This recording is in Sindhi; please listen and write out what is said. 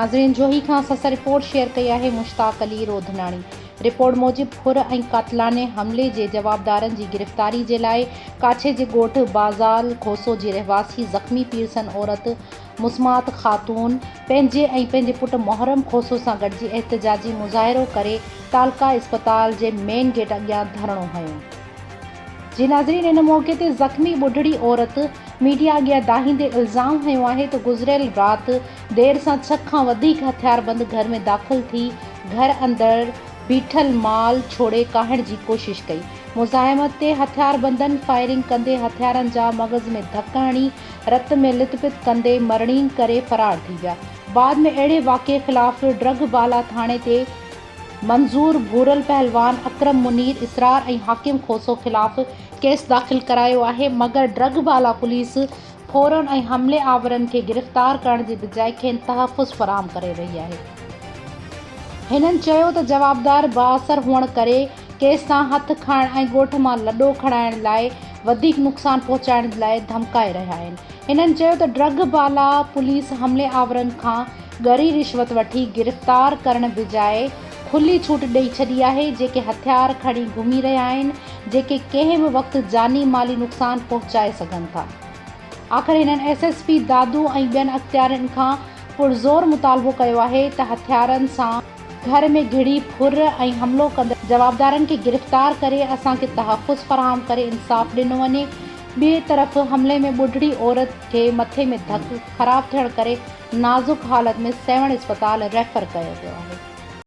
ناظرين جوهي کان سس رپورٽ شيئر ڪئي آهي مشتاق علي روڌناڻي رپورٽ موجب ڦر ۽ قاتلانه حملي جي جوابدارن جي گرفتاري جي لاء ڪاڇي جي ڳوٺ بازال کوسو جي رهواسي زخمي پيرسن عورت مسمات خاتون پنهنجي ۽ پنهنجي پٽ محرم کوسو سان گڏجي احتجاجي مظاهرو ڪري تعلقه اسپتال جي مين گيٽ اڳيان ڌرڻو هنيو. جي ناظرين ان موقعي تي زخمي ٻڍڙي عورت ميڊيا اڳيان دانهيندي الزام هنيو آهي ته گذريل رات دير سان ڇهه کان وڌيڪ هٿياربند گهر ۾ داخل ٿي گهر اندر بيٺل مال ڇوڙي ڪاهڻ جي ڪوشش ڪئي مزاحمت تي هٿياربندن فائرنگ ڪندي هٿيارن جا مغز ۾ ڌڪ هڻي رت ۾ لت پت ڪندي مرڻينگ ڪري فرار ٿي ويا بعد ۾ اهڙي واقعي خلاف ڊرگهه بالا ٿاڻي تي منظور ڀورل پهلوان، اڪرم منير، اسرار ۽ حاڪم کوسو خلاف ڪيس داخل ڪرايو آهي مگر ڊرگ بالا پوليس ڦورن ۽ حملي آورن کي گرفتار ڪرڻ جي بجاء کين تحفظ فراهم ڪري رهي آهي. هنن چيو ته جوابدار بااثر هئڻ ڪري ڪيس تان هٿ کڻڻ ۽ ڳوٺ مان لڏو کڻائڻ لاء وڌيڪ نقصان پهچائڻ لاء ڌمڪائي رهيا آهن. هنن چيو ته ڊرگ بالا پوليس حملي آورن کان ڳري رشوت وٺي گرفتار ڪرڻ بجاء کلي ڇوٽ ڏئي ڇڏي آهي، جيڪي هٿيار کڻي گهمي رهيا آهن، جيڪي ڪنهن به وقت جاني مالي نقصان پهچائي سگهن ٿا. آخر هنن ايس ايس پي دادو ۽ ٻين اختيارين کان پرزور مطالبو ڪيو آهي ته هٿيارن سان گهر ۾ گهڙي ڦر ۽ حملو ڪندڙ جوابدارن کي گرفتار ڪري اسان کي تحفظ فراهم ڪري انصاف ڏنو وڃي، ٻئي طرف حملي ۾ ٻڍڙي عورت کي مٿي ۾ ڌڪ خراب ٿيڻ ڪري نازڪ حالت ۾ سيوهڻ اسپتال ريفر ڪيو ويو آهي.